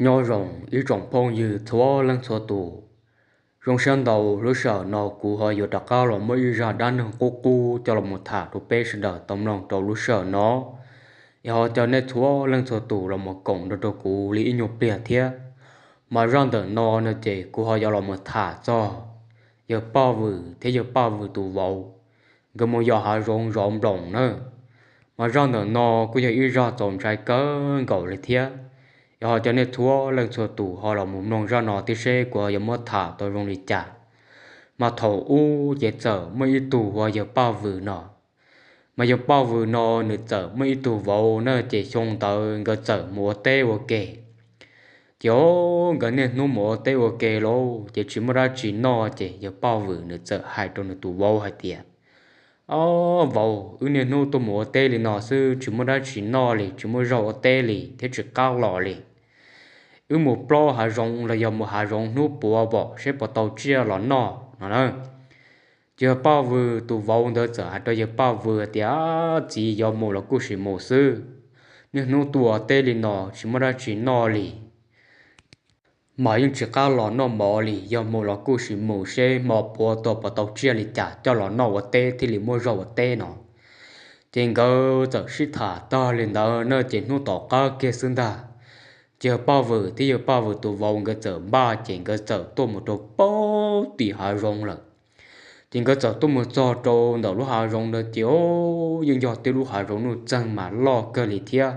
Nyob zoo ib tsoom phooj ywg txhua leej txhua tus. Zoo siab ntau, lub sij hawm no kuv ho yuav rov qab los muaj ib zaj dab neeg qub qub coj los mus tham rau peb sawv daws tau mloog rau lub sij hawm no. Es ho cov nej txhua leej txhua tus los mus koom nrog rau kuv li ib nyuag pliag thiab. Mas zaj ntawm no no ces kuv ho yuav los mus tham txog yawg Paj Vwm thiab yawg Paj Vwm tus vauv, nkawd mus yos hav zoov zov nploos na. Mas zaj ntawm no kuj yog ib zaj txaus ntshai kawg nkaus li thiab. Es ho cov nej txhua leej txhua tus ho los mus mloog zaj no thiab seb kuv ho yuav muab tham tau zoo li cas. Mas thaum ub ces txawm muaj ib tug hu ua yawg Paj Vwm no. Mas yawg Paj Vwm no nws txawm muaj ib tug vauv na, ces xyoo ntawd nkawd txawm mus ua teb ua ke. Ces o, nkawd niaj hnub mus ua teb ua ke lauj, ces tsis muaj dab tsi noj, ces yawg Paj Vwm nws txawm hais rau nws tus vauv hais tias, Ob vauv, wb niaj hnub tuaj mus ua teb li no xwb, tsis muaj dab tsi noj li, tsis muaj zaub ua teb li thiab tsis qab los li. Wb mus plob hav zoov los yog mus hav zoov hnub puav vom seb puas tau tsiaj los noj no na. Ces yawg Paj Vwm tus vauv ntawd txawm hais rau yawg Paj Vwm tias, Txiv, yog mus los kuj sim mus xwb, niaj hnub tuaj ua teb li no tsis muaj dab tsi noj li, mas yeej tsis qab los noj mov li. Yog mus los kuj sim mus seb hmo puav tuaj puas tau tsiaj li cas coj los noj ua teb thiaj li muaj zaub ua teb no. Ces nkawd txawm sib tham tag li ntawd na, ces hnub tom qab kiag xwb ntag, ces yawg Paj Vwm thiab yawg Paj Vwm tus vauv nkawd txawm npaj, ces nkawd txawm tuaj mus rau pem tim hav zoov lawm. Ces nkawd txawm tuaj mus txog rau ntawm lub hav zoov ntawd, ces o, yeej yog tib lub hav zoov nuj txeeg mas loj kawg li thiab.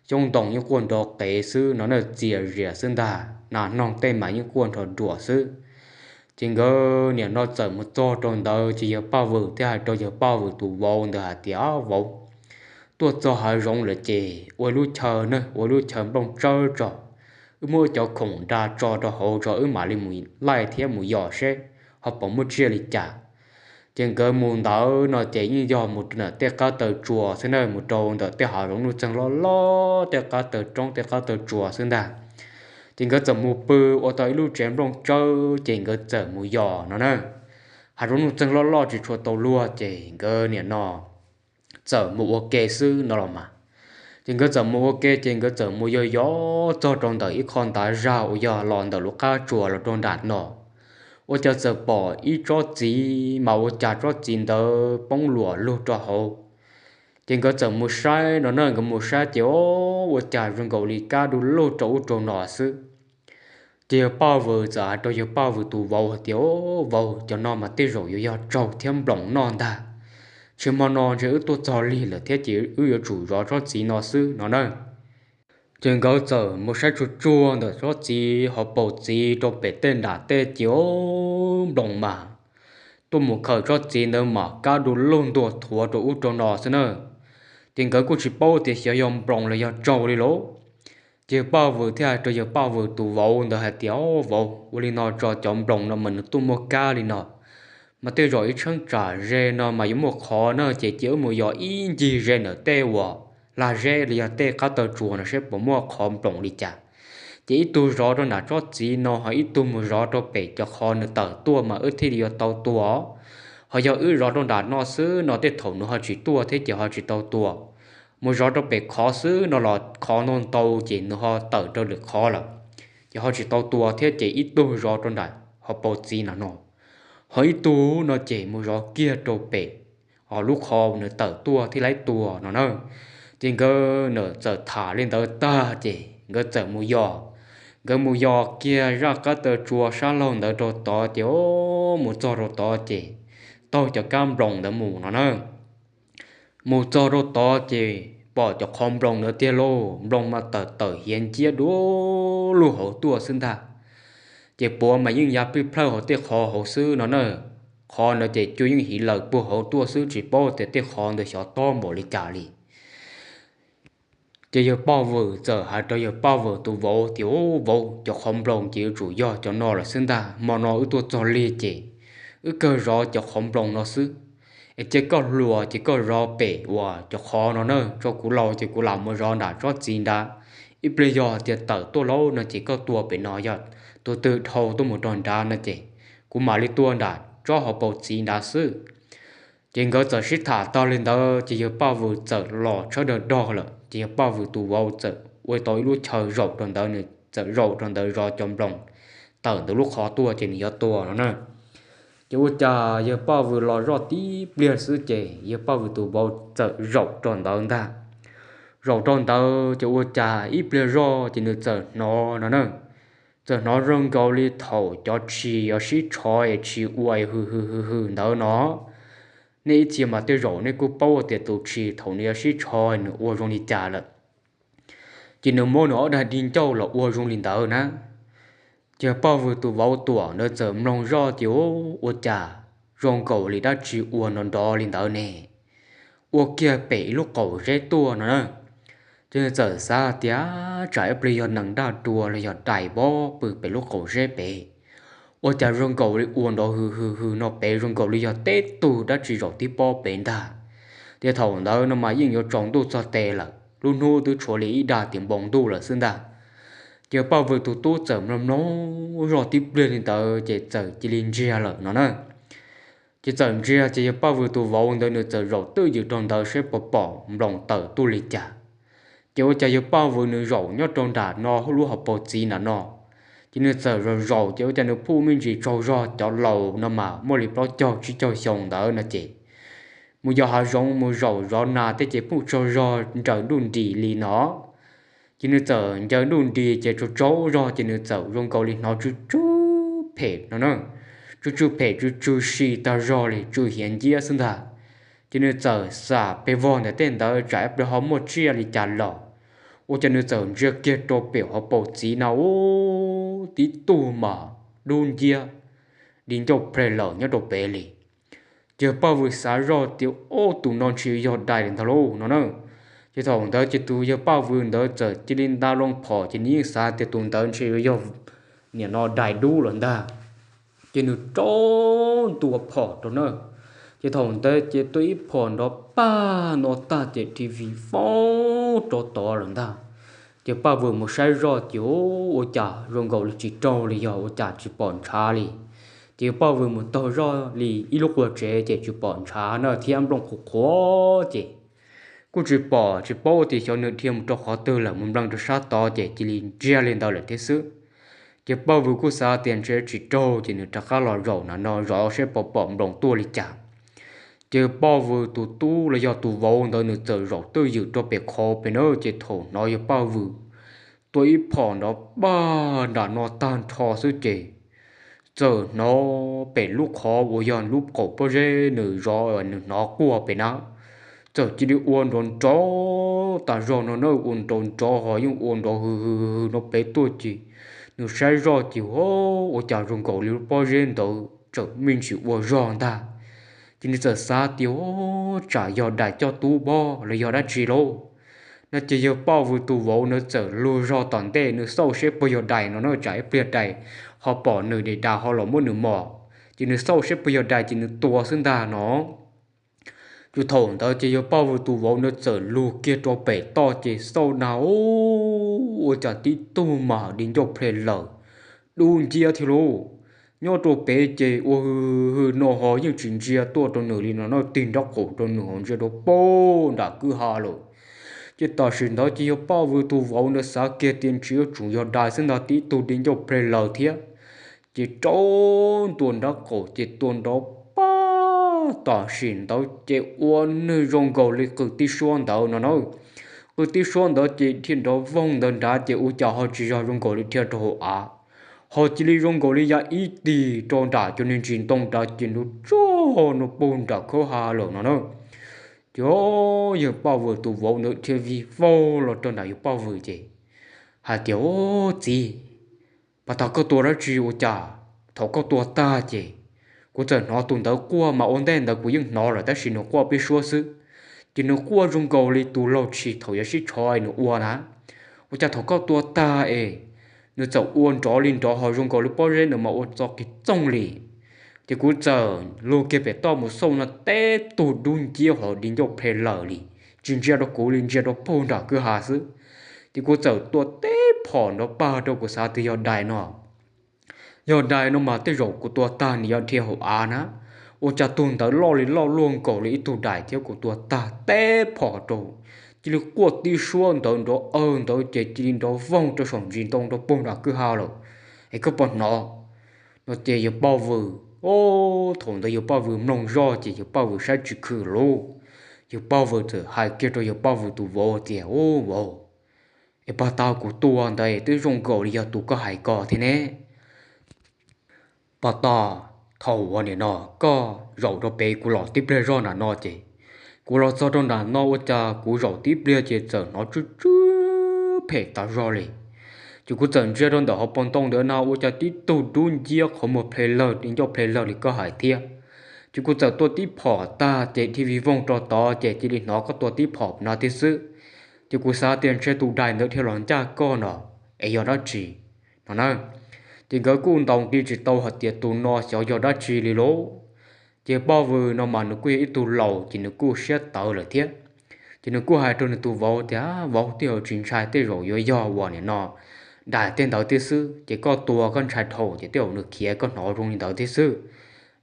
Xyoob ntoo yeej quaj nrov qev xwb no na, txias zias xwb ntag, nas noog tej mas yeej quaj nrov ruam xwb. Ces nkawd niam no txawm mus txog rau ntawd, ces yawg Paj Vwm thiaj hais rau yawg Paj Vwm tus vauv ntawd hais tias, Vauv, tuaj txog hav zoov lawm ces ua lub chaw na, ua lub chaw nplooj tsawb tso, wb muab cov khoom nra tso rau hauv tso, wb mam li mus laij thiab mus yos seb ho puas muaj tsiaj li cas. Ces nkawd mus ntawd no ces yeej yog mus rau ntawm tej qab taw tsuas xwb na, mus rau ntawm tej hav zoov nuj txeeg loj loj, tej qab taw roob tej qab taw tsuas xwb ntag. Ces nkawd txawm mus pw ua tau ib lub tsev nplooj tsawb, ces nkawd txawm mus yos no na. Hav zoov nuj txeeg loj loj tsis tshua tau luag, ces nkawd niam no txawm mus ua ke xwb no los mas. Ces nkawd txawm mus ua ke, ces nkawd txawm mus yos yos txog rau ntawm ib qho ntav zag uas yog los ntawm lub qab tsuas los rau nram no. Ua cas txawm pom ib tsob txiv, mas ua cas tsob txiv ntawd poob luam lug rau hauv. Ces nkawd txawm mus saib no na, nkawd mus saib ces o, ua cas zoo nkaus li kab du lug rau ub rau no xwb. Ces yawg Paj Vwm txawm hais rau yawg Paj Vwm tus vauv hais tias, O vauv, cov no mas tej zaum yuav yog tsaug thiab nploos noj ntag. Ntshe hmo no ntshe wb tuaj txog lig lawm thiab ces wb yuav tsum zov tsob txiv no xwb no na. Ces nkawd txawm mus saib tsuag tsuag ntawm tsob txiv hauv paus txiv rau pem tej nram tej ces o, nploos mas tuaj mus khaws tsob txiv ntawd mas kab du lug ntuag thuav rau ub rau no xwb na. Ces nkawd kuj tsis paub tias xyov yog nploos los yog tsaug li lauj. Ces yawg Paj Vwm thiaj hais rau yawg Paj Vwm tus vauv ntawd hais tias, O vauv, ua li no tso, cov nploos no mas nws tuaj muaj kab li no, mas tej zaum ib tsheeb tsam ze no mas yuav muaj qhov na, ces cia wb mus yos ib ncig ze ntawm tej uas lag zeb los yog tej qab taw tsuas no seb puas muaj qhov nploos li cas. Ces ib tug zov rau nram tsob txiv no, ho ib tug mus zov rau pem cov qhov nws tawm tuaj mas wb thiaj li yuav tau tua. Ho yog wb zov rau nram no xwb no tej thaum nws ho tsis tuaj thiab ces ho tsis tau tua. Mus zov rau pem qhov xwb no los qhov ntau ntau ces nws ho tawm rau lwm qhov lawm, ces ho tsis tau tua thiab ces ib tug zov rau nram hauv paus txiv no no, ho ib tug no ces mus zov kiag rau pem lub qhov nws tawm tuaj thiaj li tua no na. Ces nkawd txawm tham li ntawd tag ces nkawd txawm mus yos. Nkawd mus yos kiag zaj qab taw tsuas sab laug ntawd rau tod ces o, mus txog rau tod ces taug cov kab nploos ntawd mus no na. Mus txog rau tod ces pom cov qhov nploos ntawd tiag lauj, nploos mas tawm tawm hiav nciab du lug hauv tuaj xwb ntag. Ces puav mas yeej ya plij plawj hauv tej qhov hauv xwb no na. Qhov ntawd ces cua yeej hiv lawm puag hauv tuaj xwb, tsis paub tias tej qhov ntawd xyov tob npaum li cas li. Ces yawg Paj Vwm txawm hais rau yawg Paj Vwm tus vauv tias, O vauv, cov qhov nploos ces yuav tsum yog cov no lawm xwb ntag, hmo no wb tuaj txog lig ces wb kawg zov cov qhov nploos no xwb. Es cia koj hluas ces koj zov pem uas cov qhov no na, tso kuv laus ces kuv lam mus zov nram tsob txiv nrad. Ib pliag yog tias tawm tuaj lauj no ces koj tua pem no, yog tus twg dhau tuaj mus rau nrad no ces kuv mam li tua nram tsob hauv paus txiv nrad xwb. Ces nkawd txawm sib tham tag li ntawd ces yawg Paj Vwm txawm los tshawb dag dog lawm, ces yawg Paj Vwm tus vauv txawm ua tau ib lub chaw zaum rau ntawd, nws txawm zaum rau ntawd zov cov nploos tawm ntawm lub qhov tuaj ces nws yuav tua no na. Ces ua cas yawg Paj Vwm los zoj tib pliag xwb ces yawg Paj Vwm tus vauv txawm zaum rau ntawd ntag. Zaum rau ntawd ces ua cas ib pliag zoj ces nws txawm hnov no na, txawm hnov zoo nkaus li thaum cov tshis yuav sib tshov es tshis ua hwm hwm hwm hwm ntawd no. Nej ib txhia mas tej zaum nej kuj paub tias tus tshis thaum nws yuav sib tshov nws ua zoo li cas lawm. Ces nws muab nws ob daim di ncauj los ua zoo li ntawd na. Ces Paj Vwm tus vauv Tuam ntawd txawm mloog zoj ces ua cas zoo nkaus li dab tsi ua nrov nrov li ntawd ne, ua kiag pem ib lub qaum zeb tuaj no na. Ces nws txawm xav tias tsam ib pliag yog nees daj rua los yog dais pob pw pem lub qaum zeb pem, ua cas zoo nkaus li ua nrov hwm hwm hwm no pem zoo nkaus li yog teb tug dab tsi zaum tib pob pem ntag. Ces thaum ntawd no mas yeej yuav tsaus ntuj txog tes lawm, lub hnub twb tshuav li ib dag tias npoo ntuj lawm xwb ntag. Ces Paj Vwm tus tub txawm mloog mloog zoj tib pliag li ntawd ces txawm cia li ntsiag lawm no na. Ces txawm ntsiag ces yawg Paj Vwm tus vauv ntawd nws txawm zaum twj ywm rau ntawd saib puas pom nploos tawm tuaj li cas. Ces ua cas yawg Paj Vwm nws zaum nyob rau nram no lub hauv paus txiv nram no, ces nws txawm zaum zaum ces ua cas nws phuj me ntsis tsaug zog, cov laus no mas muaj li plaub caug tsib caug xyoo ntawd no ces mus yos hav zoov mus zaum zov nas tej ces phuj tsaug zog ncaws nruj nris li no. Ces nws txawm ncaws nruj nris ces tsaug tsaug zog ces nws txawm zoo nkaus li hnov tsw tsw phem no na, tsw tsw phem tsw tsw si tag zog li tsw hiav nciab xwb ntag. Ces nws txawm xam pes vog ntawm tej ntawd tsam ib pliag ho muaj tsiaj li cas los, ua cas nws txawm ntsia kiag rau pem hauv paus txiv na ub tib tug mas dub nciab di ncauj plhe lawm nyob rau pem li. Ces yawg Paj Vwm xav zoj tias ub tus no ntshe yog dais li ntag lauj no na. Ces thaum ntawd ces tus yawg Paj Vwm ntawd txawm cia li nta loo phom ces nws yeej xav tias tus ntawd ntshe yog nim no dais dub lawm ntag. Ces nws rau ntua phom rau na. Ces thaum ntawd ces tua ib phom nrov pag no tag ces rhi vij vauj rau tod lawm ntag. Ces Paj Vwm mus saib zoj ces ua cas zoo nkaus li tsis raug li, yog ua cas tsis pom ntshav li. Ces Paj Vwm mus taug zoj li ib lub qua tsev ces tsis pom ntshav na thiab nplooj qhuav qhuav ces kuj tsis pom tsis paub tias xyov nws dhia mus rau qhov twg lawm, mus nplees rau sab tod ces cia li ntsiag li ntawd lawm thiab xwb. Ces Paj Vwm kuj xav tias ntshe tsis raug ces nws rov qab los zaum na no zov saib puas pom nploos tuaj li cas. Ces Paj Vwm tus tub los yog tus vauv ntawd nws txawm zaum twj ywm rau pem qhov pem na, ces thaum hnov yawg Paj Vwm tua ib phom nrov pag nram no tag nrho xwb ces txawm hnov pem lub qhov uas yog lub qaum pob zeb nws zov nws hnov quaj pem na, txawm cia li ua nrov nrov tas zog no na, ua nrov nrov ho yeej ua nrov hwm hwm hwm no pem tuaj ces nws saib zoj ces ua cas zoo nkaus li lub pob zeb ntawd tseem me ntsis ua zog ntag. Ces nws txawm xav tias tsam yog dais coj tub pob los yog dab tsi lauj. No ces yawg Paj Vwm tus vauv nws txawm lug zog tom ntej nws xauj saib puas yog dais no na, tsam ib pliag dais ho pom nws, dais ho los muab nws mos. Ces nws xauj saib puas yog dais ces nws tua xwb ntag no. Ces thaum ntawd ces yawg Paj Vwm tus vauv nws txawm lug kiag rau pem toj ces xauj na ua cas tib tug mas di ncauj plhe lawm, dub nciab thiab lauj. Nyob rau pem ces ua hwm hwm no ho yeej tsis ntsia tuaj rau nws li no na, tig nraub qaum rau nws ho ntsia rau puag nram kwj ha lawm. Ces tam sim ntawd ces yawg Paj Vwm tus vauv nws xav kiag tias ntshe yuav tsum yog dais xwb ntag, tib tug di ncauj plhe lawm thiab. Ces rau ntua nraub qaum ces tua nrov pag tam sim ntawd ces ua nwg zoo nkaus li qws tib suab ntawd no na. Qws tib suab ntawd ces dhia nrov voog ntawd nrad ces ua cas ho tsis yog zoo nkaus li dhia rau hauv av, ho cia li zoo nkaus li ya ib tig rau nram cov niag ntsis ntoo nrad ces nrov tsuag no puag nram kwj ha lawm no na. Ces yawg Paj Vwm tus vauv ntawd dhia vij vauj los rau nram yawg Paj Vwm ces hais tias, Ub txiv, pas tag koj tua dab tsi ua cas thaum koj tua tag ces kuv txawm hnov tus ntawd quaj mas ua ntej ntawd kuv yeej hnov lawm tab sis nws quaj peb suab xwb, ces nws quaj zoo nkaus li tus laug tshis thaum yuav sib tsho nws ua na. Ua cas thaum koj tua tag es nws txawm ua nrov li nrov ho zoo nkaus li pob zeb ntawd mas ua txo kiag txoog li. Ces kuv txawm lug kiag pem toj mus xauj no teb tug dub nciab ho di ncauj plhe lawm li, tsis ntsia rau kuv li, ntsia rau puag nram kwj ha xwb. Ces kuv txawm tua teb phom nrov pag rau, kuv xav tias yog dais no. Yog dais no mas tej zaum kuv tua tag nws yuav dhia hauv av na. Ua cas tug ntawd loj li loj luaj nkaus li ib tug dais thiab, kuv tua tag teb phom rau, cia li quaj tib suab ntawd nrov awg ntawd ces cia li nrov voog rau saum ntsis ntoo rau puag nram kwj ha lawm. Es koj puas hnov? No ces yawg Paj Vwm, o, thaum ntawd yawg Paj Vwm mloog zoj ces yawg Paj Vwm saib tsis khwm lawm. Yawg Paj Vwm txawm hais kiag rau yawg Paj Vwm tus vauv tias, Ub vauv, es pog tas kuv tua ntawd twb zoo nkaus li yog tus koj hais ko thiab ne. Pog tas, thaum uas nim no koj zaum rau pem kuv los tib pliag zog nram no ces kuv los txog rau nram no ua cas kuv zaum tib pliag ces txawm hnov tsw tsw phem tas zog li. Ces kuv txawm ntsia rau ntawm hauv paus ntoo ntawd na ua cas tib tug dub nciab qhov muag ple lawg ncauj ple lawg li koj hais thiab. Ces kuv txawm tua tib phom tag ces dhia vij voog rau tod ces cia li hnov koj tua tib phom no thiab xwb. Ces kuv xav tias ntshe tus dais ntawd dhia los ncaj koj no, es yog dab tsi no na. Ces nkawd kuj ntaus nqi tsis tau hais tias tus no xyov yog dab tsi li lauj. Ces Paj Vwm no mas nws kuj yog ib tug laus ces nws kuj siab tawv lawm thiab. Ces nws kuj hais rau nws tus vauv tias, Vauv, tej zaum tsis ntshai, tej zaum yuav yog uas nim no dais tej ntawd thiab xwb, ces koj tua koj ntshai dhau ces tej zaum nws khiav koj hnov zoo li ntawd thiab xwb.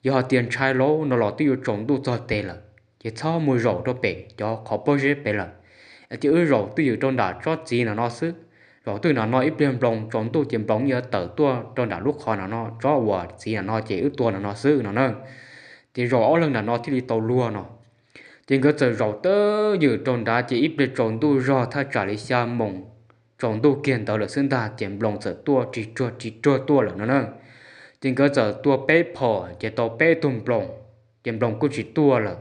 Yog hais tias ntshai lauj no los twb yuav tsaus ntuj txog tes lawm, ces txhob mus zaum rau pem cov qhov pob zeb pem lawm, ces wb zaum twj ywm rau nram tsob txiv nram no xwb. Zaum twj ywm nram no ib pliag nploos tsaus ntuj ces nploos yuav tawm tuaj rau nram lub qhov nram no tsob uas txiv nram no ces wb tua nram no xwb no na. Ces zaum ob leeg nram no thiaj li tau luag no. Ces nkawd txawm zaum twj ywm rau nrad ces ib pliag tsaus ntuj zog thaj tsam li xya moos tsaus ntuj kiag ntawd lawm xwb ntag ces nploos txawm tuaj ris ruag ris ruag tuaj lawm no na. Ces nkawd txawm tua peb phom ces tau peb tug nploos, ces nploos kuj tsis tuaj lawm.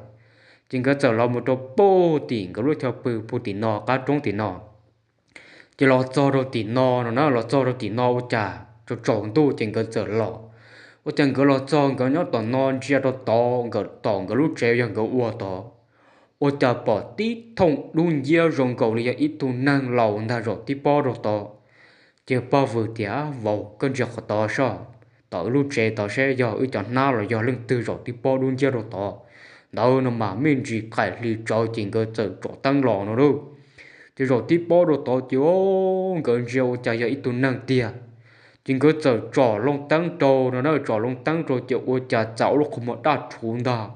Ces nkawd txawm los mus rau puag tim nkawd lub chaw pw puag tim no qab roob tim no. Ces los txog rau tim no no na, los txog rau tim no ua cas tsaus tsaus ntuj ces nkawd txawm los. Ua cas nkawd los txog nkawd nyob tom no ntsia rau tod nkawd tom nkawd lub tsev yog nkawd ua tod, ua cas pom tib thooj dub nciab zoo nkaus li yog ib tug neeg laus ntag zaum tib pob rau tod. Ces Paj Vwm tias, Vauv, koj ntsia qhov tod soj, tom wb lub tsev tod seb yog wb cov hnab los yog leej twg zaum tib pob dub nciab rau tod. Ntawd no mas me ntsis qaim hli tsawv ces nkawd txawm tsom teeb los no lauj. Ces zaum tib pob rau tod ces nkawd ntsia ua cas yog ib tug neeg tiag. Ces nkawd txawm tsom loo teeb rau no na, tsom loo teeb rau ces ua cas txawm ua lub qhov muag daj rhuv ntag.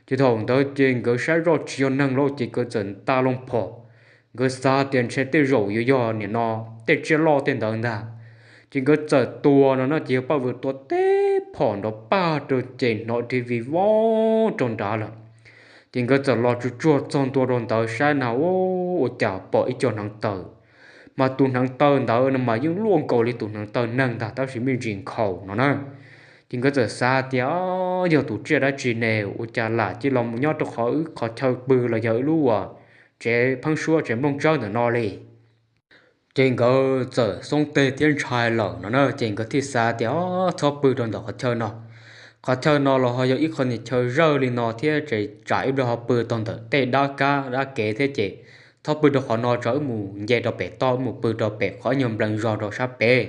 Ces thaum ntawd ces nkawd saib zoj tsis yog neeg lauj ces nkawd txawm nta loo phom. Nkawd xav tias ntshe tej zaum yuav yog nim no tej tsiaj loj tej ntawd ntag. Ces nkawd txawm tua no na, ces yog Paj Vwm tua teb phom nrov pag rau ces hnov dheev vij voog rau nrad lawm. Ces nkawd txawm los tsuag tsuag txog ntua rau ntawd saib na, ua cas pom ib co hneev taw. Mas tus hneev taw ntawd no mas yeej luaj nkaus li tus hneev taw neeg ntag tab sis me ntsis nkhaus no na. Ces nkawd txawm xav tias, Yog tus tsiaj dab tsi ne, ua cas lam cia los mus nyob rau qhov wb qhov chaw pw los yog wb lub uas tsev pheeb suab tsev nplooj tsawb ntawm no li? Ces nkawd txawm xoob teg thiab ntshai lawm no na, ces nkawd thiaj xav tias, Txhob pw rau ntawm qhov chaw no. Qhov chaw no los ho yog ib qho niag chaw zawj li no thiab, ces tsam ib pliag ho pw tau ntawm tej dab kab dab kev thiab ces txhob pw rau qhov no, tso wb mus nce rau pem toj, wb mus pw rau pem qhov nyuag nplees zog rau sab pem.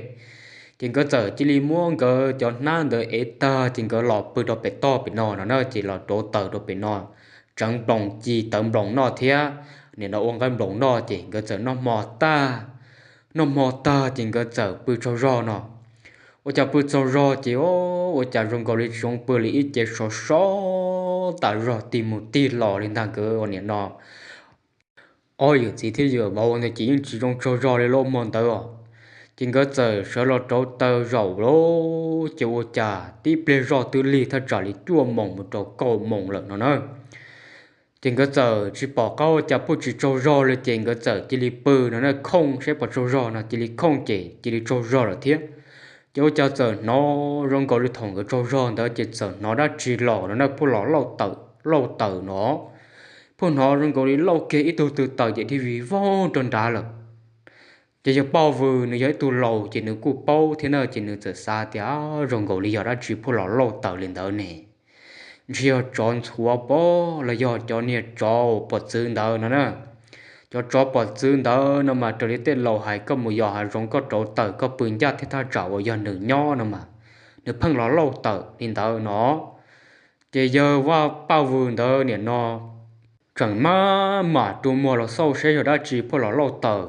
Ces nkawd txawm cia li muab nkawd cov hnab ntawd ev tag ces nkawd los pw rau pem toj pem no no na, ces los rauv taws rau pem no, tseev nploos ci tawv nploos noj thiab nim no ua nqaij nploos noj ces nkawd txawm noj hmo tag. Noj hmo tag ces nkawd txawm pw tsaug zog no. Ua cas pw tsaug zog ces ua cas zoo nkaus li tsis zoo pw li, ib ce sov sov tas zog tig mus tig los li ntag. Nkawd ua nim no ob yawm txiv thiab yawm vauv ntawd ces yeej tsis zoo tsaug zog li lub hmo ntawd os. Ces nkawd txawm sawv los rauv taws zaum lawm, ces ua cas tib pliag zoj twb lig thaj tsam li cuaj moos mus rau kaum moos lawm no na. Ces nkawd txawm tsis pom qab ua cas, pheej tsis tsaug zog li ces nkawd txawm cia li pw no na, khooj saib puas tsaug zog no, cia li khooj ces cia li tsaug zog lawm thiab. Ces ua cas txawm hnov zoo nkaus li thaum nkawd tsaug zog ntawd ces txawm hnov dab tsi los no na, pheej los lauj taws lauj taws no. Pheej hnov zoo nkaus li lauj kiag ib tug twg taws ces dhia vij voog rau nrad lawm. Ces yawg Paj Vwm nws yog ib tug laus ces nws kuj paub thiab na, ces nws txawm xav tias, Zoo nkaus li yog dab tsi pheej los lauj taws li ntawd ne? Ntshe yog tsov ntxhuav pob los yog cov niag tsov pom txwv ntawd no na. Cov tsov pom txwv ntawd no mas raws li tej laus hais, koj mus yos hav zoov koj rauv taws koj pw ncaj thiab thaj tsam uas yog nws nyob no mas nws pheej los lauj taws li ntawd no. Ces yawg Vaj Paj Vwm ntawd nim no tseem maj mam rua muag los xauj saib yog dab tsi pheej los lauj taws.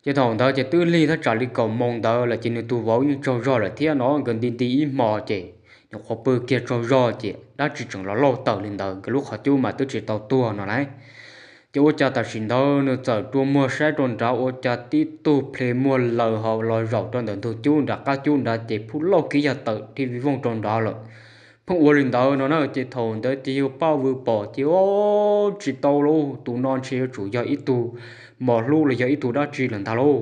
Ces thaum ntawd ces twb lig thaj tsam li kaum moos ntawd lawm ces nws tus vauv yeej tsaug zog lawm thiab no, nkawd nti nti ib hmo ces nyuam qhuav pw kiag tsaug zog ces dab tsi tseem los lauj taws li ntawd, nkawd lub qhov cub mas twb tsis tau tuag no lauj. Ces ua cas tam sim ntawd nws txawm rua muag saib rau nrad ua cas tib tug ple muag laws ho los zaum rau ntawm ntug cub nram qab cub nrad ces phuj lauj kiv yaj tawm thiaj vij voog rau nrad lawm. Pheej ua li ntawd no na ces thaum ntawd ces yawg Paj Vwm pom ces, o, tsis tau lauj, tus no ntshe yuav tsum yog ib tug mos hlub los yog ib tug dab tsi lawm ntag lauj.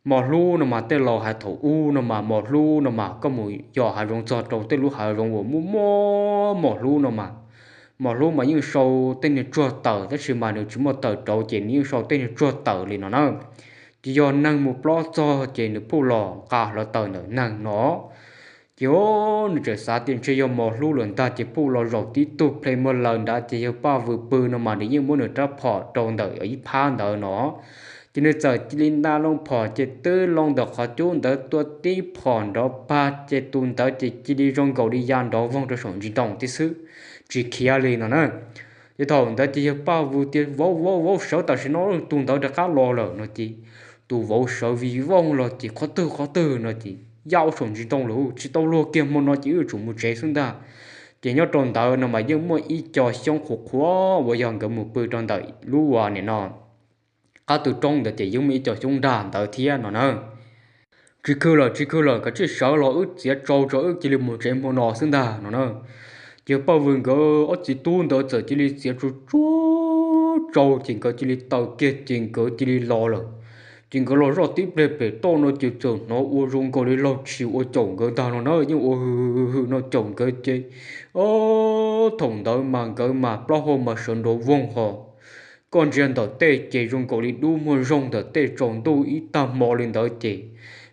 Mos hlub no mas tej laus hais thaum ub no mas mos hlub no mas koj mus yos hav zoov txog rau tej lub hav zoov uas muaj muaj mos hlub no mas, mos hlub mas yeej sau tej niag tsuag tawm tab sis mas nws tsis muaj tawm rauv ces nws yeej sau tej niag tsuag tawm li no na. Ces yog neeg mus plob txog ces nws phuj los nqa hlawv taws ntawm neeg no. Ces nws txawm xav tias ntshe yog mos hlub lawm ntag ces phuj los zaum tib tug ple muag laws nrad ces yawg Paj Vwm pw no mas nws yeej muab nws rab phom rau ntawm ib phab ntawd no. Ces nws txawm cia li nta loo phom ces twb loo ntawm qhov cub ntawd tua tib phom nrov pag ces tus ntawd ces cia li zoo nkaus li ya nrov voog rau saum ntsis ntoo tib xwb, tsis khiav li no na. Ces thaum ntawd ces yawg Paj Vwm tias vauv vauv vauv sawv tam sim no tus ntawd rov qab los lawm no ces tus vauv sawv vij voog los ces qhov twg qhov twg no ces ya ua saum ntsis ntoo lawm, tsis tau luag kiag hmo no ces wb yuav tsum mus tsev xwb ntag. Ces nyob rau ntawd no mas yeej muaj ib co xyoob qhuav qhuav uas yog nkawd mus pw rau ntawm lub uas nim no qab tw roob ntawd ces yeej muaj ib co xyoob nrag ntawd thiab no na. Tsis khw lawm tsis khw lawm, kav tsij sawv los wb txiav tsau tso wb cia li mus tsev hmo no xwb ntag no na. Ces Paj Vwm nkawd ob txiv tub ntawd txawm cia li txiav tsuag tsuag tsau ces nkawd cia li taw kiag ces nkawd cia li los lawm. Ces nkawd los zoj tib pliag pem toj no ces txawm hnov ua zoo nkaus li laug tshis ua caum nkawd ntag no na, yeej ua hwm hwm hwm no caum nkawd ces, o, thaum ntawd mas nkawd mas plaub hau mas sawv nrov voog ho. Koj ntsia ntawm tej ces zoo nkaus li dub muag zoog ntawm tej tsaus ntuj ib tag hmo li ntawd ces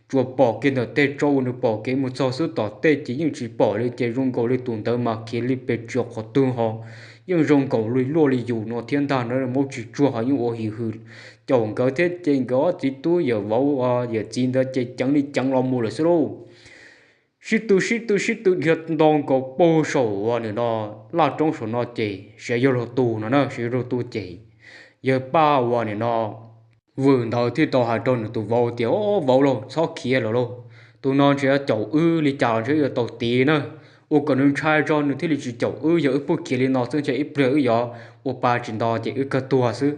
tsuas pom kiag ntawm tej tsaus uas nws pom kev mus txog xwb, tom tej ces yeej tsis pom li ces zoo nkaus li tus ntawd mas khiav li pes tsis qhov twg ho. Yeej zoo nkaus li luaj li yus no thiab ntag na, maub tsis tsuag ho yeej ua hwm hwm caum nkawd thiab ces nkawd ob txiv tub yawm vauv yawm txiv ntawd ces ceev li ceev los mus lawm xwb lauj. Sib tw sib tw sib tw dhia nto nkaus puag saum uas nim no laj roob saum no ces sav yog luag tu no na, sav yog luag tu ces yawg Paj uas nim no Vwm ntawd thiaj tau hais rau nws tus vauv tias, o, vauv lauj, txhob khiav lawm lauj, tus no ntshe caum wb li cas los ntshe wb yuav tau tiv na. Ua kom nws ntshai tso nws thiaj li tsis caum wb, yog wb pub khiav li no xwb ntshe ib pliag wb yuav ua pa tsis nto ces wb kawg tuag xwb.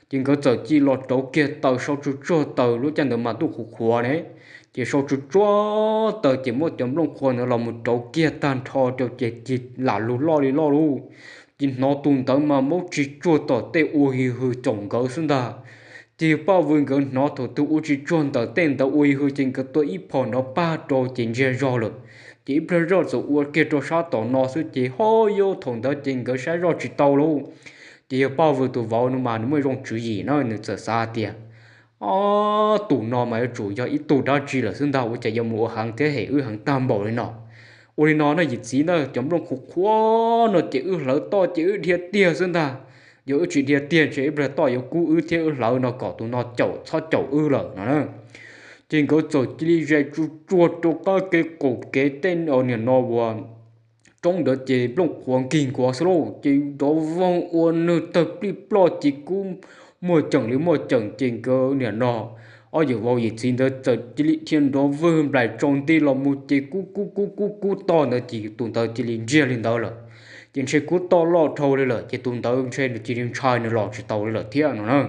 Ces nkawd txawm cia li los rauv kiag taws, sau tsuag tsuag taws, lub caij ntawd mas ntuj qhuav qhuav ne, ces sau tsuag tsuag taws ces muab cov nplooj qhuav ntawd los mus rauv kiag tag nrho rau ces cia li lam lug loj li loj lauj. Ces hnov tus ntawd mas maub tsis tsuag tom tej ua hwm hwm caum nkawd xwb ntag. Ces yawg Paj Vwm nkawd hnov thaum twg ua tsis tsuag ntawm tej ntawd ua hwm hwm ces nkawd tua ib phom nrov pag rau ces ntsiag zog lawm. Ces ib pliag zoj txawm ua kiag rau sab tom no xwb ces ho yau thaum ntawd ces nkawd saib zoj tsis tau lauj. Ces yawg Paj Vwm tus vauv no mas nws muaj zoo tswv yim na, nws txawm xav tias, o, tus no mas yuav tsum yog ib tug dab tsi lawm xwb ntag, ua cas yuav mus ua heev thiab hem wb heev tag npaum li no. Ua li no na yawm txiv na, cov nplooj qhuav qhuav no ces wb hlawv toj ces wb dhia tiag xwb ntag. Yog wb tsis dhia tiag ntshe ib pliag toj yuav kub wb thiab wb hlawv no kom tus no caum txhob caum wb lawm no na. Ces nkawd txawm cia li zais tsuag tsuag rau qab kev qaum kev tej niam no uas roob ntawd ces nplooj qhuav nkig nkuav xwb lauj, ces nrov voog ua nwg tawg plij ploj ces kub muaj ceem li muaj ceem ces nkawd niam no ob yawm vauv yawm txiv ntawd txawm cia li dhia nrov vwg nplaim tsaus nti los mus ces kub kub kub kub kub toj ntawd ces tus ntawd cia li ntsiag li ntawd lawm. Ces ntshe kub toj loj dhau li lawm ces tus ntawd ntshe nws cia li ntshai nws los tsis tau li lawm thiab no na.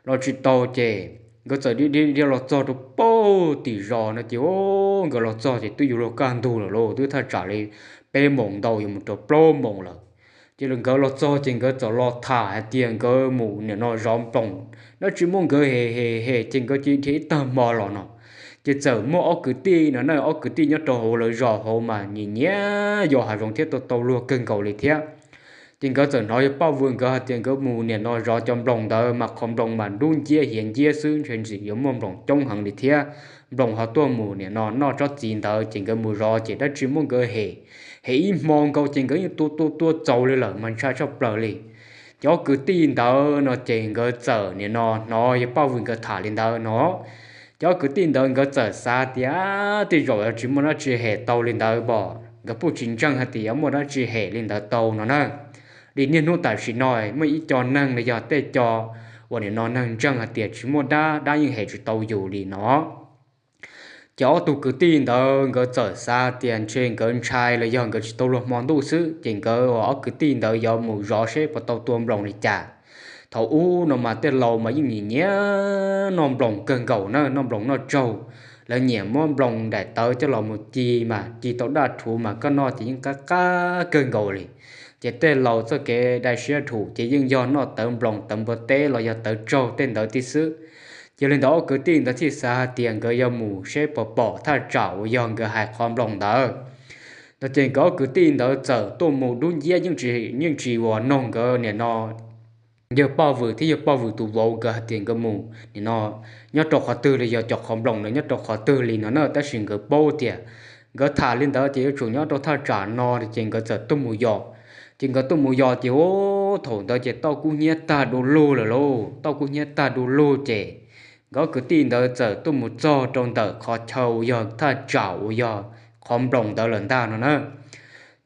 Los tsis tau ces nkawd txawm dhia dhia los txog rau puag tim zos no ces nkawd los txog ces twb yuav luag kaj ntug lawm lauj, twb thaj tsam li peb moos ntau yuav mus rau plaub moos lawm. Ces nkawd los txog ces nkawd txawm los tham hais tias nkawd mus niam no zov nploos, dab tsi muab nkawd hem hem hem ces nkawd cia li dhia ib tag hmo los no. Ces txawm muaj ob kwv tij no na, ob kwv tij nyob rau hauv lawv zos hauv mas nyiam nyiam yos hav zoov thiab tau tau luag kawg nkaus li thiab. Ces nkawd txawm hnov yawg Paj Vwm nkawd hais tias nkawd mus niam no zov cov nploos ntawd mas qhov nploos mas dub nciab hiav nciab xwb, ntshe ntxim yuav muaj nploos coob heev li thiab. Nploos ho tuaj mus niam no noj tsob txiv ntawd ces nkawd mus zov ces dab tsi muab nkawd hem, hem ib hmo nkaus ces nkawd yeej tua tua tua txaus li lawm mas ntshai tshaj plaws li. Ces ob kwv tij ntawd no ces nkawd txawm niam no hnov yawg Paj Vwm nkawd tham li ntawd no, ces ob kwv tij ntawd nkawd txawm xav tias tej zaum tsis muaj dab tsi hem tau li ntawd pom nkawd puj tsis ntseeg hais tias yuav muaj dab tsi hem li ntawd tau no na. Li niaj hnub tam sim no muaj ib co neeg los yog tej co uas niam no neeg ntseeg hais tias tsis muaj dab, dab yeej hem tsis tau yus li no. Ces ob tug kwv tij ntawd nkawd txawm xav tias ntshe nkawd ntshai los yog nkawd tsis tau luag hmo ntuj xwb, ces nkawd ob kwv tij ntawd yuav mus zov seb puas tau tua nploos li cas. Thaum ub no mas tej laus mas yeej nyiam nyiam noj nploos kawg nkaus na, noj nploos noj tsaug. Lawv nyiam muab nploos daim tawv coj los mus ci mas ci tau daj rhuv mas koj noj ces yeej qab qab kawg nkaus li. Ces tej laus txoj kev dai siab dhum ces yeej yog noj tawv nploos tawv npua teb los yog tawv tsaug tej ntawd tib xwb. Ces li ntawd ob kwv tij ntawd thiaj xav hais tias nkawd yuav mus seb puas pom thaj tsam uas yog nkawd hais qhov nploos ntawd. No ces nkawd ob kwv tij ntawd txawm tuaj mus dub nciab, yeej tsis uas noog nkawd nim no yawg Paj Vwm thiab yawg Paj Vwm tus vauv nkawd hais tias nkawd mus nim no nyob rau qhov twg li, yog cov qhov nploos ntawd nyob rau qhov twg li no na, tab sis nkawd paub tias nkawd tham li ntawd ces yuav tsum nyob rau thaj tsam no ces nkawd txawm tuaj mus yos. Ces nkawd tuaj mus yos ces ub, thaum ntawd ces toj kub hnyiab tag du lug lawm lauj, toj kub hnyiab tag du lug ces nkawd ob kwv tij ntawd txawm tuaj mus txog rau ntawm qhov chaw uas yog thaj tsam uas yog qhov nploos ntawd lawm ntag no na.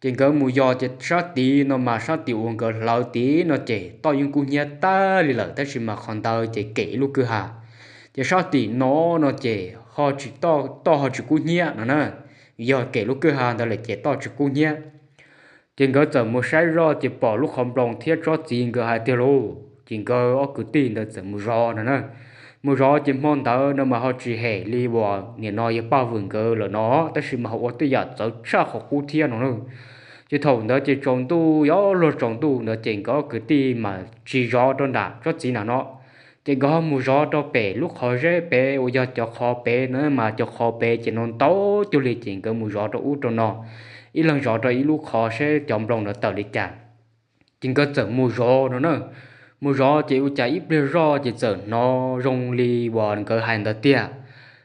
Ces nkawd mus yos ces sab tid no mas sab tid uas nkawd hlawv tid no ces toj yeej kub hnyiab tag li lawm, tab sis mas qhov ntawd ces kem ib lub kwj ha. Ces sab tim no no ces ho tsis, toj ho tsis kub hnyiab no na, yog kem lub kwj ha ntawd lawm ces toj tsis kub hnyiab. Ces nkawd txawm mus saib zoj ces pom lub qhov nploos thiab tsob txiv nkawd hais tiag lauj, ces nkawd ob kwv tij ntawd txawm mus zov no na. Mus zov ces hmo ntawd no mas ho tsis hem li uas nim no yawg Paj Vwm nkawd lawm no, tab sis mas ho ua tej yam txawv tshaj qhov qub thiab no na. Ces thaum ntawd ces tsaus ntuj, yuav luag tsaus ntuj ntawd ces nkawd ob kwv tij mas tsis zov rau nram tsob txiv nram no, ces nkawd ho mus zov rau pem lub qhov zeb pem uas yog cov qhov pem no mas cov qhov pem ces no ntau cuag li, ces nkawd mus zov rau ub rau no, ib leeg zov rau ib lub qhov seb cov nploos ntawd tawm li cas. Ces nkawd txawm mus zov no na. Mus zov ces ua cas ib pliag zoj ces txawm hnov zoo li uas nkawd hais ntawd tiag.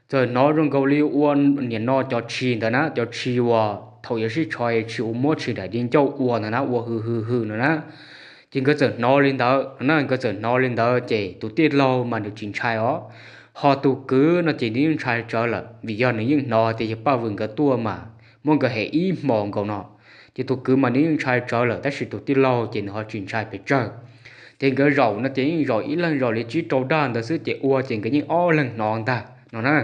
Txawm hnov zoo nkaus li ua nim no cov tshis ntawd na, cov tshis uas thaum yuav sib tsho tshis ua muab tshis daim di ncauj ua ntawd na, ua hws hws hws no na. Ces nkawd txawm hnov li ntawd no na, nkawd txawm hnov li ntawd ces tus tij laug mas nws tsis ntshai os, ho tus kwv no ces nws yeej ntshai tsawv lawm vim yog nws yeej hnov tias yawg Paj Vwm nkawd tuaj mas muab nkawd hem ib hmos nkaus no. Ces tus kwv mas nws yeej ntshai tsawv lawm tab sis tus tij laug ces nws ho tsis ntshai pes tsawg. Ces nkawd zaum no ces yeej zaum ib leeg zaum li tsib rau dag ntawd xwb ces ua ces nkawd yeej ob leeg hnov ntag no na.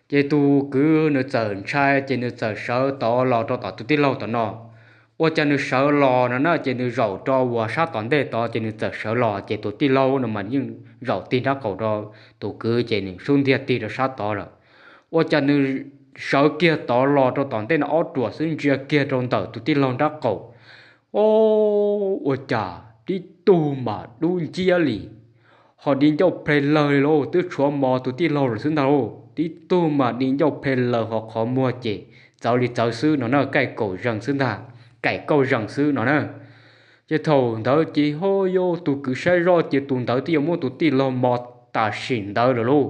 Ces tus kwv nws txawm ntshai ces nws txawm sawv tod los rau tom tus tij laug tom no. Ua cas nws sawv los no na ces nws zaum rau uas sab tom ntej tod ces nws txawm sawv los ces tus tij laug no mas yeej zaum tig nrab qaum rau tus kwv ces nws sub ntiag tig rau sab tod lawm. Ua cas nws sawv kiag tod los rau tom ntej no ob ruam xwb ntsia kiag rau ntawm tus tij laug nrab qaum. O, ua cas tib tug mas dub nciab li, ho di ncauj ple lawg li lauj, twb tshuav mos tus tij laug lawm xwb ntag lauj, tib tug mas di ncauj ple lawg ho qhov muag ces txawv li txawv xwb no na, kaim kaum zees xwb ntag, kaim kaum zees xwb no na. Ces thaum ntawd ces ho yog tus kwv saib zoj ces tus ntawd twb yuav muab tus tij laug mos tam sim ntawd lawm lauj.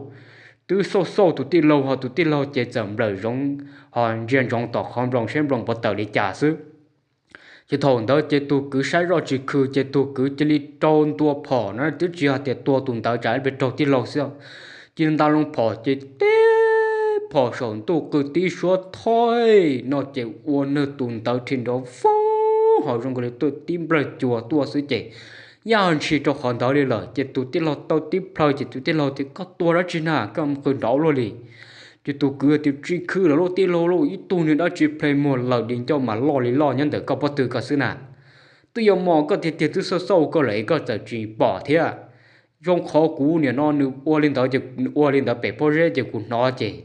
Twb xauj xauj tus tij laug ho tus tij laug ces txawm nplawm zoov ho ntsia ntsoov tom qhov nploos seb nploos puas tawm li cas xwb. Ces thaum ntawd ces tus kwv saib zoj tsis khw ces tus kwv cia li rau ntua phom na, twb tsis yog tias tua tus ntawd tsam ib pliag raug tij laug xwb. Cia li nta loo phom ces tib phom saum ntuj qw tib suab thoij no ces ua nws tus ntawd rhi nrov foob ho zoo nkaus li tuaj tib nplawg cua tuaj xwb ces yaj ntshis rau qhov ntawd li lawm. Ces tus tij laug tau tib plhaw ces tus tij laug tias, Koj tua dab tsi na, koj qw nrov luaj li? Ces tus kwv tias, Tsis khw lawm lauj tij laug lauj, ib tug niag dab tsi ple muag lawm, di ncauj mas loj li loj nyob ntawm koj pob tw ko xwb na. Twb yuav mos koj tiag tiag, twb xauj xauj koj lawm es koj txawm tsis pom thiab. Zoo qhov kuv niam no nws ua li ntawd ces nws ua li ntawd pem pob zeb ces kuv hnov ces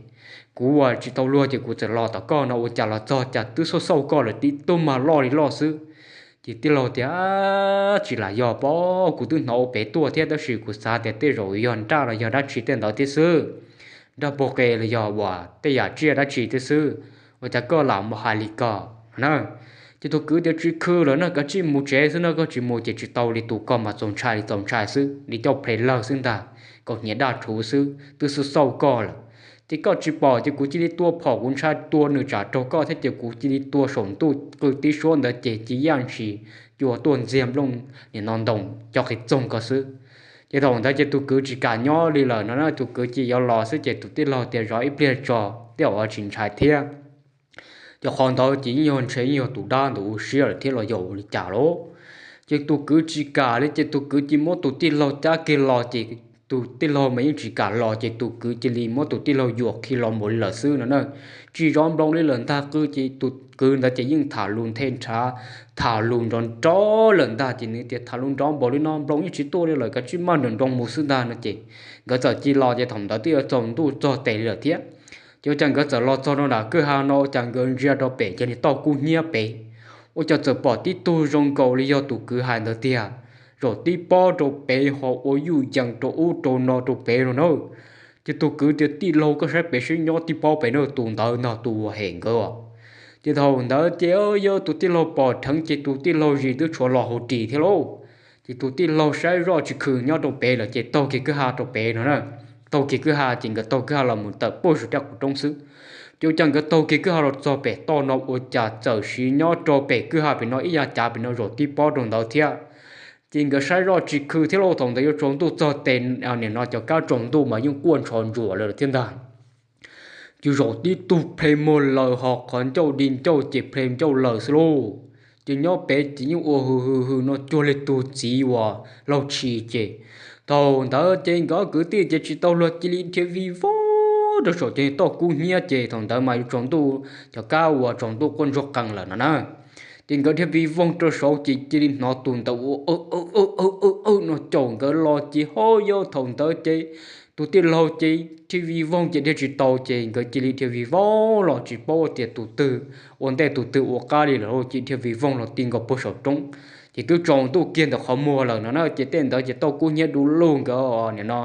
kuv ua tsis tau luag ces kuv txawm los tom koj no, ua cas los txog cas twb xauj xauj koj lawm, tib tug mas loj li loj xwb. Ces tij laug tias, Tsis lam yog pob, kuv twb hnov ua pem tuaj thiab, tab sis kuv xav tias tej zaum yog nraj los yog dab tsi tej ntawd thiab xwb, nraj pog qe los yog uas tej yam tsiaj dab tsi thiab xwb, ua cas koj lam mus hais li ko na. Ces tus kwv tias, Tsis khw lawm no, koj cia li mus tsev xwb no, koj tsis mus ces tsis tau li, tus ko mas txaus ntshai li txaus ntshai xwb, di ncauj ple lawg xwb ntag, kaus hniav daj rhuv xwb, twb xauj xauj koj lawm. Ces koj tsis pom ces kuv cia li tua phom, kuv ntshai tua nws tsam raug koj thiab ces kuv cia li tua saum ntuj qw tib suab ntawd ces cia yaj ntshis cua tuaj ntxiag nplooj nim no ntoo cov qis txoog ko xwb. Ces thaum ntawd ces tus kwv tsis kam nyob li lawm no na, tus kwv cia yuav los xwb ces tus tij laug tias, Zov ib pliag tso, tej zaum tsis ntshai thiab. Ces qhov ntawd ces yeej yog ntshe yeej yog tus dab ntawd ua siab lawm thiab los yog ua li cas lauj. Ces tus kwv tsis kam li ces tus kwv cia muab tus tij laug cab kiag los ces tus tij laug mas yeej tsis kam los ces tus kwv cia li muab tus tij laug yuam khi los mus li lawm xwb no na. Tsis zov nploos li lawm ntag, qw ces tus kwv ntawd ces yeej tham lus nthe nrhav, tham lus nrov nrov lawm ntag. Ces nws tias tham lus nrov npaum li no nploos yeej tsis tuaj li lawm, kav tsij maj nroos nroos mus xwb ntag no ces nkawd txawm cia li los ces thaum ntawd twb yuav tsaus ntuj txog tes li lawm thiab. Ces ua cas nkawd txawm los txog rau nram kwj ha no ua cas nkawd ntsia rau pem ces niag toj kub hnyiab pem, ua cas txawm pom tib tug zoo nkaus li yog tus kwv hais ntawd tiag, zaum tib pob rau pem ho ua yuj yees rau ub rau no rau pem no na. Ces tus kwv tias tij laug koj saib pem seb nyob tib pob pem na, tus ntawd ntag tus uas hem nkawd os. Ces thaum ntawd ces yog tus tij laug pom dheev ces tus tij laug zis twb tshuav los hauv ris thiab lauj. Ces tus tij laug saib zoj tsis khw nyob rau pem lawm ces taug kiag kwj ha rau pem no na. Taug kiag kwj ha ces nkawd taug kwj ha los mus tawm puag saum tej qhov roob xwb. Ces ua cas nkawd taug kiag kwj ha los txog pem toj no ua cas txawm siv nyob rau pem kwj ha pem no ib yav cav pem no zaum tib pob rau ntawd thiab. Ces nkawd saib zoj tsis khw thiab lauj, thaum ntawd yuav tsaus ntuj txog tes, nim no cov kab tsaus ntuj mas yeej quaj ntsho ntsuam lawm thiab ntag. Ces zaum tib tug ple muag laws ho qhov ncauj di ncauj ces ple ncauj laws xwb lauj. Ces nyob pem ces yeej ua hws hws hws no cuag li tus txiv uas laug tshis ces thaum ntawd ces nkawd kwv tij ces tsis tau luag cia li dhia vij voog rau saum cov toj kub hnyiab ces thaum ntawd mas yuav tsaus ntuj, cov kab uas tsaus ntuj quaj ntsuag qees lawm no na. Ces nkawd dhia vij voog rau saud ces cia li hnov tus ntawd ua aw aw aw aw no caum nkawd los ces ho yog thaum ntawd ces tus tij laug ces dhia vij voog ces dhia tsis tau ces nkawd cia li dhia vij voog los tsis paub tias tus twg ua ntej tus twg ua qab li lawm ces dhia vij voog los ti nkaus puag saum roob. Ces twb tsaus ntuj kiag ntawm qhov muag lawm no na ces tej ntawd ces toj kub hnyiab du lug nkawd nim no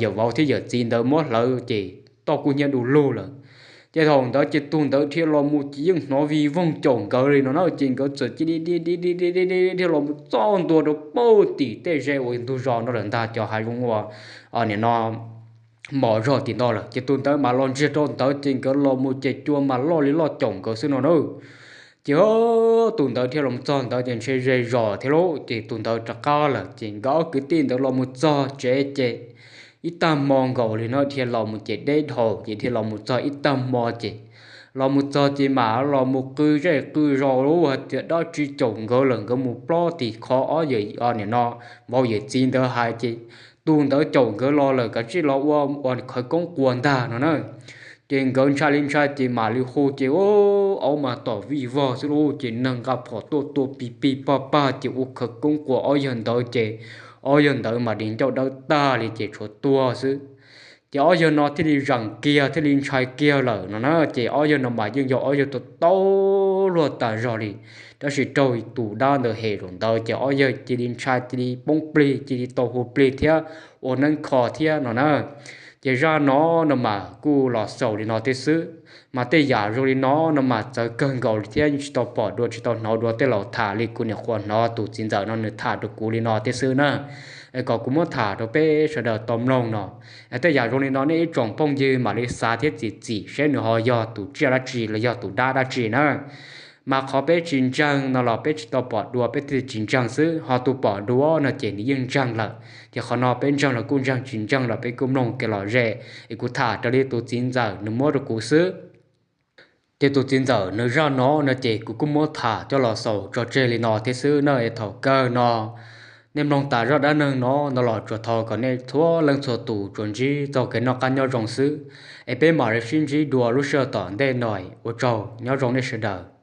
yawm vauv thiab yawm txiv ntawd muab hlawv ces toj kub hnyiab du lug lawm. Ces thaum ntawd ces tus ntawd dhia los mus ces yeej hnov vij voog caum nkawd li no na ces nkawd txawm cia li dhia los mus txog ntua rau puag tim tej ze uas ntug zos no lawm ntag, cov hav zoov uas nim no mos zog tim no lawm ces tus ntawd mas los ntsiag rau ntawd ces nkawd los mus ces cua mas loj li loj caum nkawd xwb no na. Ces tus ntawd dhia los txog ntawd ces ntshe ze zos thiab lauj ces tus ntawd rov qab lawm ces nkawd ob kwv tij ntawd los mus txog tsev ces ib tag hmo nkaus li no dhia los mus ces deb dhau ces dhia los mus txog ib tag hmo ces los mus txog ces mam los mus qw zej qw zos lub hais tias dab tsi caum nkawd lawm, nkawd mus plob tim qhov ob yawm, nim no vauv yawm txiv ntawd hais ces tus ntawd caum nkawd los lawm kav tsij los ua ua khawv koob quas ntag no na. Ces nkawd ntshai li ntshai ces mam li hu ces aub mas tom vij vog xwb lauj ces neeg nqa phom tuaj tua pig pig pag pag ces ua khawv koob quas ob yawg ntawd ces ob yawg ntawd mas di ncauj dawb tag li ces tshuav tuag xwb. Ces ob yawg no thiaj li zeem kiag thiaj li ntshai kiag lawm no na. Ces ob yawg no mas yeej yog ob yawg tau tau luag tas zog li, tab sis raug tus dab ntawd hem zaum ntawd ces ob yawg cia li ntshai cia li poob plig cia li tau hu plig thiab ua neeb kho thiab no na. Ces zaj no no mas kuj los xaus li no thiab xwb, mas tej yam zoo li no no mas txawv kawg nkaus li thiab yeej tsis tau pom dua tsis tau hnov dua tej laus tham li kuv nyuam qhuav hnov tus txiv ntxawm no nws tham rau kuv li no thiab xwb na. Kom kuv muab tham rau peb sawv daws tau mloog no. Tej yam zoo li no nej ib tsoom phooj ywg mam li xav thiab txim txim seb nws ho yog tus tsiaj dab tsi los yog tus dab dab tsi na. Mas qhov peb tsis ntseeg no los peb tsis tau pom dua peb thiaj tsis ntseeg xwb, ho tus pom dua no ces nws yeej ntseeg lawm ces qhov no peb ntseeg los kuj ntseeg tsis ntseeg los peb kuj mloog kev lom zem es kuv tham raws li tus txiv ntxawm nws muab rau kuv xwb. Ces tus txiv ntxawm nws zaj no no ces kuv kuj muab tham coj los xaus tso tseg li no thiab xwb na. Es thaum kawg no nej mloog tas zaj dab neeg no no los tsuas thov kom nej txhua leej txhua tus tsuas ntsib txoj kev noj qab nyob zoo xwb, es peb mam li sib ntsib dua lub sij hawm tom ntej no. Ua tsaug nyob zoo nej sawv daws.